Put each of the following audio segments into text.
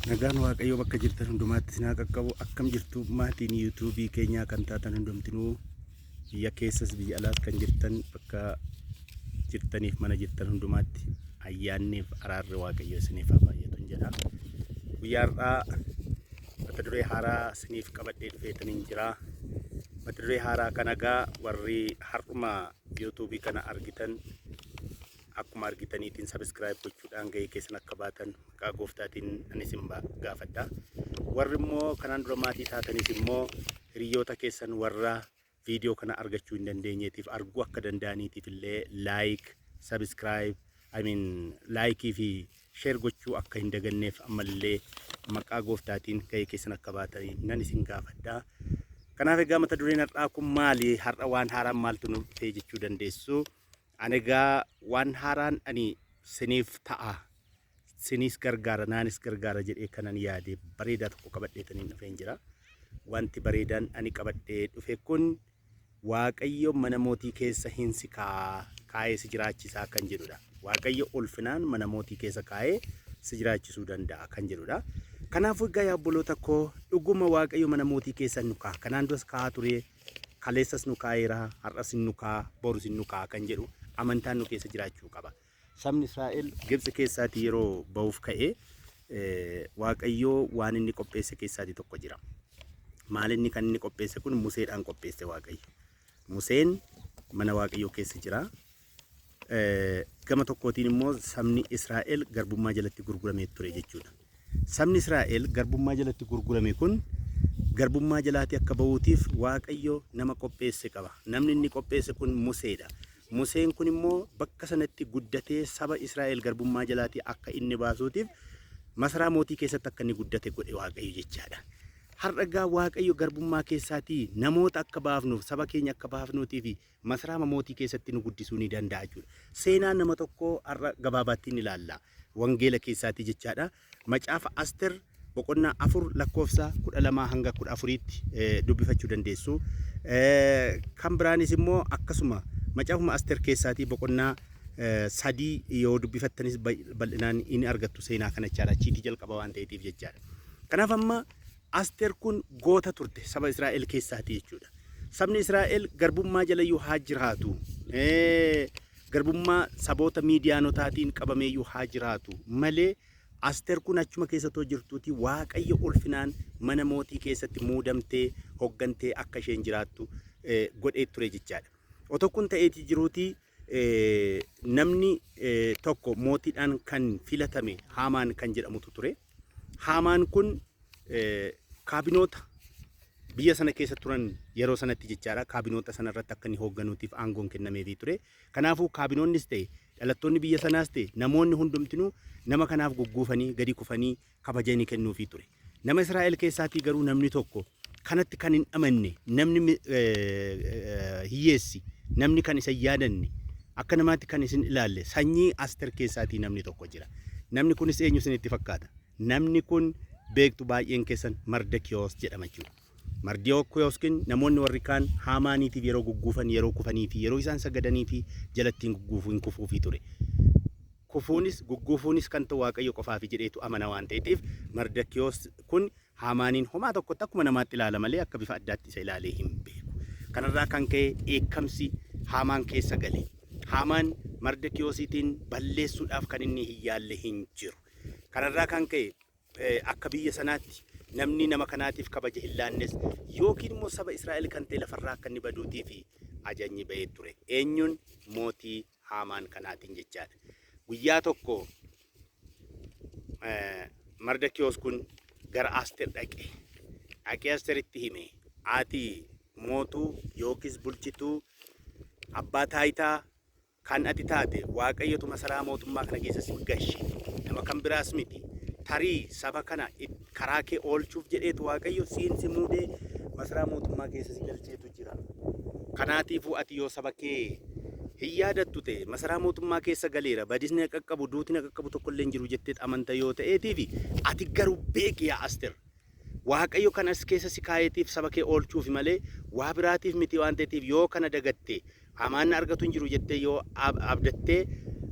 Nagaan Waaqayyoo bakka jirtan hundumaatti isin haa qaqqabu. Akkam jirtu maatiin yuutuubii keenyaa kan taatan hundumtinuu biyya keessas biyya alaas kan jirtan bakka jirtaniif mana jirtan hundumaatti ayyaanniif araarri Waaqayyoo isiniif haa baay'atu jedha. Guyyaa har'aa mata duree haaraa isiniif qabadhee dhufeetaniin jira. Mata duree haaraa kana egaa warri har'uma yuutuubii kana argitan akkuma argitaniitiin subscribe gochuudhaan gahee keessan akka baatan maqaa gooftaatiin ani isin gaafadha. Warri immoo kanaan dura maatii taatanis immoo hiriyoota keessan warra viidiyoo kana argachuu hin dandeenyeetiif arguu akka danda'aniitiif illee like, subscribe, I mean like fi share gochuu akka hin daganneef ammallee maqaa gooftaatiin gahee keessan akka baatanii nan isin gaafadha. Kanaaf egaa mata dureen har'aa kun maali? Har'a waan haaraan maaltu nu dhufee jechuu dandeessu. Ani egaa waan haaraan ani siniif ta'a, siniis gargaara, naanis gargaara jedhee kanan yaade bareedaa tokko qabadheetaniin dhufeen jira. Wanti bareedaan ani qabadhee dhufe kun Waaqayyo mana mootii keessa hin si kaa'ee si jiraachisaa kan jedhudha. Waaqayyo ulfinaan mana mootii keessa kaa'ee si jiraachisuu danda'a kan jedhudha. Kanaafuu egaa yaa obboloota koo dhuguma Waaqayyo mana mootii keessa nu kaa'a. Kanaan duras kaa'aa ture, kaleessas nu kaa'eera, har'as nu kaa'a, borus nu kaa'a kan jedhu amantaan nu keessa jiraachuu qaba. Sabni Israa'el Gibxi keessaatii yeroo ba'uuf ka'e Waaqayyo waan inni qopheesse keessaatii tokko jira. Maal inni kan inni qopheesse kun Museedhaan qopheesse Waaqayyo. Museen mana Waaqayyoo keessa jira. Gama tokkootiin immoo sabni Israa'el garbummaa jalatti gurguramee ture jechuudha. Sabni Israa'el garbummaa jalatti gurgurame kun garbummaa jalaatii akka ba'uutiif Waaqayyo nama qopheesse qaba. Namni inni qopheesse kun Museedha. Museen kun immoo bakka sanatti guddatee saba Israa'el garbummaa jalaatii akka inni baasuutiif masaraa mootii keessatti akka inni guddate godhe Waaqayyo jechaadha. Har'a egaa Waaqayyo garbummaa keessaatii namoota akka baafnuuf saba keenya akka baafnuutii fi masaraa mootii keessatti nu guddisuu ni danda'a jechuudha. Seenaa nama tokkoo har'a gabaabaatti ni ilaalla. Wangeela keessaatii jechaadha. Macaafa Aster boqonnaa 4 lakkoofsa 12 hanga 14tti dubbifachuu dandeessu. Kan biraanis immoo akkasuma macaafuma Aster keessaatii boqonnaa 3 yoo dubbifattanis bal'inaan in argattu seenaa kana jechaadha. Achiitii jalqaba waan ta'eetiif jechaadha. Kanaaf amma Aster kun goota turte saba Israa'el keessaatii jechuudha. Sabni Israa'el garbummaa jalayyuu haa jiraatu. Garbummaa saboota Miidiyaanotaatiin qabameeyyuu haa jiraatu malee Aster kun achuma keessa otoo jirtuuti Waaqayyo ulfinaan mana mootii keessatti muudamtee hoggantee akka isheen jiraattu godhee ture jechaadha. Otoo kun ta'eetii jiruutii namni tokko mootiidhaan kan filatame Haamaan kan jedhamutu ture. Haamaan kun kaabinoota biyya sana keessa turan yeroo sanatti jechaadha. Kaabinoota sana irratti akka inni hoogganuutiif aangoon kennameefii ture. Kanaafuu kaabinoonnis ta'e dhalattoonni biyya sanaas ta'e namoonni hundumtinuu nama kanaaf gugguufanii gadi kufanii kabaja ni kennuufii ture. Nama Israa'el keessaatii garuu namni tokko kanatti kan hin amanne namni hiyyeessi namni kan isa hin yaadanne akka namaatti kan isin ilaalle sanyii Aster keessaatii namni tokko jira. Namni kunis eenyu isinitti fakkaata? Namni kun beektu baay'een keessan Mardekiyoos jedhama jechuudha. Mardekiyoos kun namoonni warri kaan Haamaaniitiif yeroo gugguufan, yeroo kufanii fi yeroo isaan sagadanii fi jalatti hin gugguufu hin kufuufii ture. Kufuunis gugguufuunis kan ta'u Waaqayyo qofaafi jedheetu amana waan ta'eetiif Mardekiyoos kun Haamaaniin homaa tokkotti akkuma namaatti ilaala malee akka bifa addaatti isa ilaalee hin beeku. Kanarraa kan ka'e dheekkamsi Haamaan keessa gale. Haamaan Mardekiyoosiitiin balleessuudhaaf kan inni hin yaalle hin jiru. Kanarraa kan ka'e akka biyya sanaatti namni nama kanaatiif kabaja hin laannes yookiin immoo saba Israa'el kan ta'e lafarraa akka inni baduutii fi ajajni ba'ee ture. Eenyuun mootii Haamaan kanaatiin jechaadha. Guyyaa tokko Mardakiyoos kun gara Aster dhaqe. Dhaqee Asteritti hime. Ati mootuu yookiis bulchituu abbaa taayitaa kan ati taate Waaqayyotu masaraa mootummaa kana keessa si gashe. Nama kan biraas miti. Tarii saba kana karaa kee oolchuuf jedheetu Waaqayyo siin si muudee masaraa mootummaa keessa si galcheetu jira. Kanaatiifuu ati yoo saba kee hin yaadattu ta'e, masaraa mootummaa keessa galeera, badisni na qaqqabu, duuti na qaqqabu tokko illee hin jiru jettee amanta yoo ta'eetiifi, ati garuu beeki yaa Aster, Waaqayyo kan as keessa si kaa'eetiif saba kee oolchuufi malee waa biraatiif miti waan ta'eetiif yoo kana dagatte, hamaan na argatu hin jiru jettee yoo abdattee,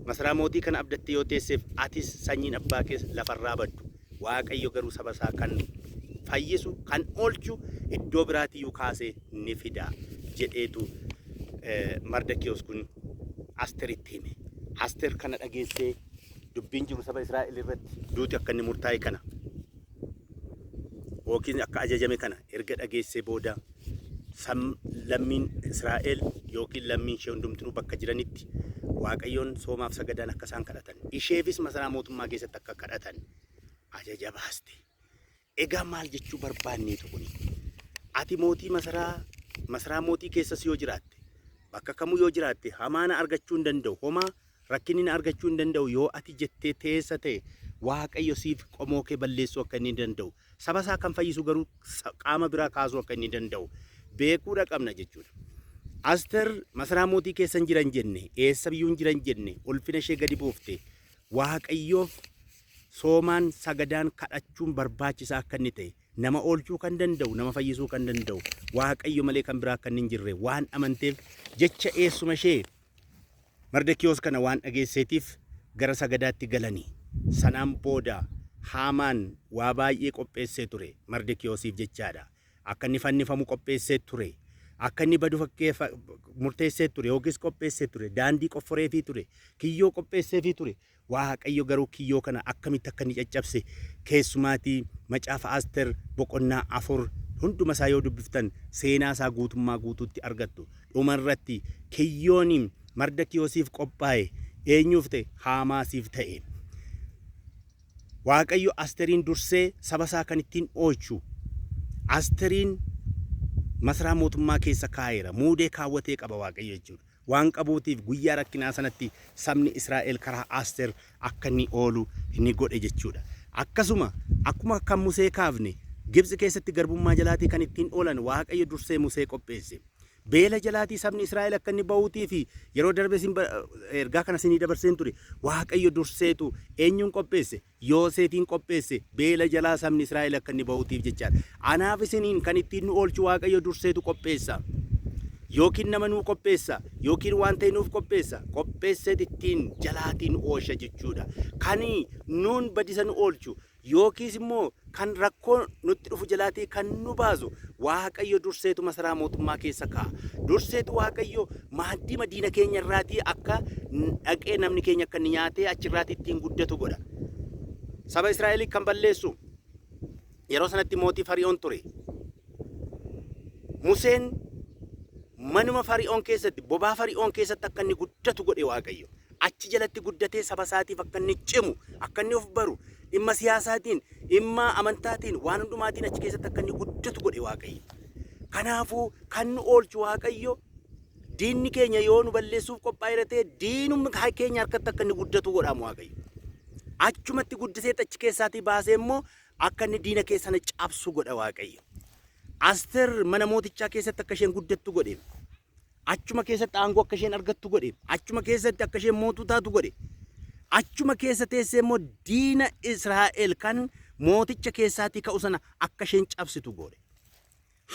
masaraa mootii kana abdattee yoo teesseef atis sanyiin abbaa kees lafarraa baddu. Waaqayyo garuu saba isaa kan fayyisu, kan oolchu iddoo biraatiyyuu kaasee ni fida jedheetu Mardakiyoos kun Asteritti hime. Aster kana dhageessee dubbiin jiru saba Israa'el irratti duuti akka inni murtaa'e kana yookiin akka ajajame kana erga dhageessee booda lammiin Israa'el yookiin lammiin ishee hundumtinuu bakka jiranitti Waaqayyoon soomaaf sagadaan akka isaan kadhatan, isheefis masaraa mootummaa keessatti akka kadhatan ajaja baaste. Egaa maal jechuu barbaanneetu kuni? Ati mootii masaraa mootii keessas yoo jiraatte, bakka kamuu yoo jiraatte, hamaa na argachuu hin danda'u, homaa rakkinni na argachuu hin danda'u yoo ati jettee teessa ta'e, Waaqayyo siif qomoo kee balleessuu akka inni danda'u, saba isaa kan fayyisu garuu qaama biraa kaasuu akka inni danda'u beekuudha qabna jechuudha. Aster masaraa mootii keessa hin jiran jenne, eessa biyyuu hin jiran jenne, ulfina ishee gadi buufte, Waaqayyoof soomaan sagadaan kadhachuun barbaachisaa akka inni ta'e, nama oolchuu kan danda'u, nama fayyisuu kan danda'u, Waaqayyo malee kan biraa akka inni hin jirre waan amanteef, jecha eessuma ishee Mardekiyoos kana waan dhageesseetiif gara sagadaatti galani. Sanaan booda Haamaan waa baay'ee qopheessee ture Mardekiyoosiif jechaadha. Akka inni fannifamu qopheessee ture. Akka inni badu murteessee ture yookiis qopheessee ture. Daandii qofforeefii ture. Kiyyoo qopheesseefii ture. Waaqayyo garuu kiyyoo kana akkamitti akka inni caccabse keessumaatii macaafa Aster boqonnaa 4 hunduma isaa yoo dubbiftan seenaa isaa guutummaa guutuutti argattu. Dhuma irratti kiyyoon Mardakiyoosiif qophaa'e eenyuuf ta'e? Haamaasiif ta'e. Waaqayyo Asteriin dursee saba isaa kan ittiin oolchu Asteriin masaraa mootummaa keessa kaa'eera. Muudee kaawwatee qaba Waaqayyo jechuudha. Waan qabuutiif guyyaa rakkinaa sanatti sabni Israa'el karaa Aster akka inni oolu ni godhe jechuudha. Akkasuma akkuma kan Musee kaafne, Gibtsi keessatti garbummaa jalaatii kan ittiin oolan Waaqayyo dursee Musee qopheesse. Beela jalaatii sabni Israa'el akka inni ba'uutii fi yeroo darbe isin ergaa kana isinii dabarseen ture. Waaqayyo durseetu eenyuun qopheesse? Yooseefiin qopheesse, beela jalaa sabni Israa'el akka inni ba'uutiif jechaadha. Anaaf isiniin kan ittiin nu oolchu Waaqayyo durseetu qopheessa. Yookiin nama nuu qopheessa, yookiin waan ta'e nuuf qopheessa. Qopheesseet ittiin jalaatii nu oolcha jechuudha. Kan nuun badisa nu oolchu, yookiis immoo kan rakkoo nutti dhufu jalaatii kan nu baasu Waaqayyo durseetu masaraa mootummaa keessa kaa'a. Durseetu Waaqayyo maaddii madiina keenya irraatii akka dhaqee namni keenya akka inni nyaatee achirraatii ittiin guddatu godha. Saba Israa'elii kan balleessu yeroo sanatti mootii Fari'oon ture. Museen manuma Fari'oon keessatti, bobaa Fari'oon keessatti akka inni guddatu godhe Waaqayyo. Achi jalatti guddatee saba isaatiif akka inni cimu, akka inni of baru, dhimma siyaasaatiin, dhimma amantaatiin, waan hundumaatiin achi keessatti akka inni guddatu godhe Waaqayyo. Kanaafuu kan nu oolchu Waaqayyo, diinni keenya yoo nu balleessuuf qophaa'eera ta'e, diinumma keenya harkatti akka inni guddatu godhamu Waaqayyo. Achumatti guddisee achi keessaatii baasee immoo akka inni diina kee sana cabsu godha Waaqayyo. Aster mana mootichaa keessatti akka isheen guddattu godhe. Achuma keessatti aangoo akka isheen argattu godhe. Achuma keessatti akka isheen mootuu taatu godhe. Achuma keessa teessee immoo diina Israa'el kan mooticha keessaatii ka'u sana akka isheen cabsitu godhe.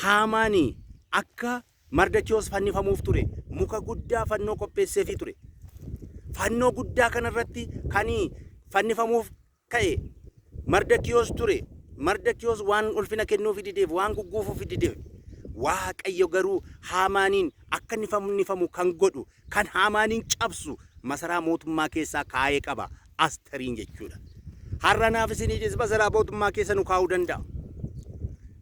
Haamaani akka Mardakiyoos fannifamuuf ture. Muka guddaa fannoo qopheesseefii ture. Fannoo guddaa kanarratti kan fannifamuuf ka'e Mardakiyoos ture. Mardakiyoos waan ulfina kennuufi dideef, waan gugguufuufi dideef. Waaqayyo garuu Haamaaniin akka inni fannifamu kan godhu, kan Haamaaniin cabsu masaraa mootummaa keessaa kaa'ee qaba. Asteriin jechuudha. Har'a naaf isiniifis masaraa mootummaa keessa nu kaa'uu danda'a.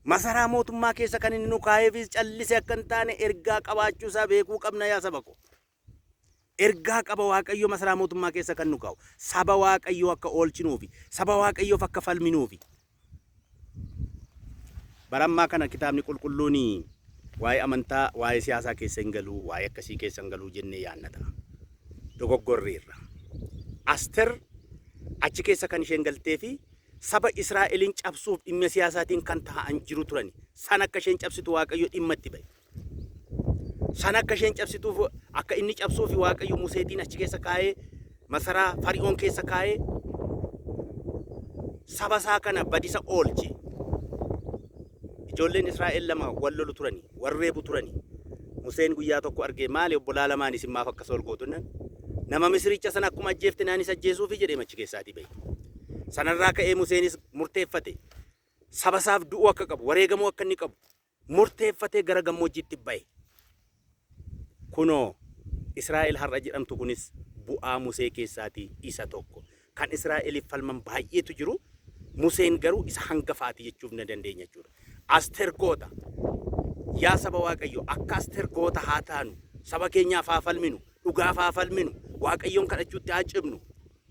Masaraa mootummaa keessa kan inni nu kaa'eefis callise akka hin taane ergaa qabaachuu isaa beekuu qabna, yaa saba ko. Ergaa qaba Waaqayyo masaraa mootummaa keessa kan nu kaa'u. Saba Waaqayyoo akka oolchinuufi. Saba Waaqayyoof akka falminuufi. Bara ammaa kana kitaabni qulqulluun waa'ee amantaa, waa'ee siyaasaa keessa hin galu, waa'ee akkasii keessa hin galu jennee yaadna ta'a. Dogoggorreerra. Aster achi keessa kan isheen galtee fi saba Israa'eliin cabsuuf dhimma siyaasaatiin kan taa'an jiru turani. Sana akka isheen cabsitu Waaqayyo dhimma itti ba'e. Sana akka isheen cabsituuf, akka inni cabsuuf Waaqayyo Museetiin achi keessa kaa'ee, masaraa Fari'oon keessa kaa'ee, saba isaa kana badisa oolche. Ijoolleen Israa'el lama wal lolu turani, wal reebu turani. Museen guyyaa tokko argee, "Maali, obbolaa lamaan isin maaf akkas wal gootu?" jennaan, "Nama Misiricha sana akkuma ajjeefte naanis ajjeesuufi," jedhee achi keessaatii ba'e. Sanarraa ka'ee Museenis murteeffate. Saba isaaf du'uu akka qabu, wareegamuu akka inni qabu murteeffatee gara gammoojjiitti ba'e. Kunoo Israa'el har'a jedhamtu kunis bu'aa Musee keessaatii isa tokko. Kan Israa'eliif falman baay'eetu jiru. Museen garuu isa hangafaati jechuuf na dandeenya jechuudha. Aster goota. Yaa saba Waaqayyo, akka Aster goota haa taanu. Saba keenyaaf haa falminu. Dhugaaf haa falminu. Waaqayyoon kadhachuutti haa cimnu.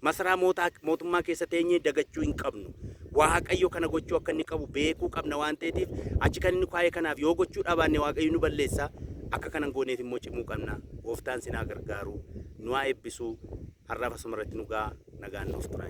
Masaraa mootummaa keessa teenyee dagachuu hin qabnu. Waaqayyo kana gochuu akka inni qabu beekuu qabna waan ta'eetiif achi kan inni kaa'e kanaaf yoo gochuu dhabaanne Waaqayyo nu balleessa. Akka kana hin gooneef immoo cimuu qabna. Gooftaan sin haa gargaaru. Nu haa eebbisu. Har'aaf asuma irratti nu ga'a. Nagaan nuuf turaa.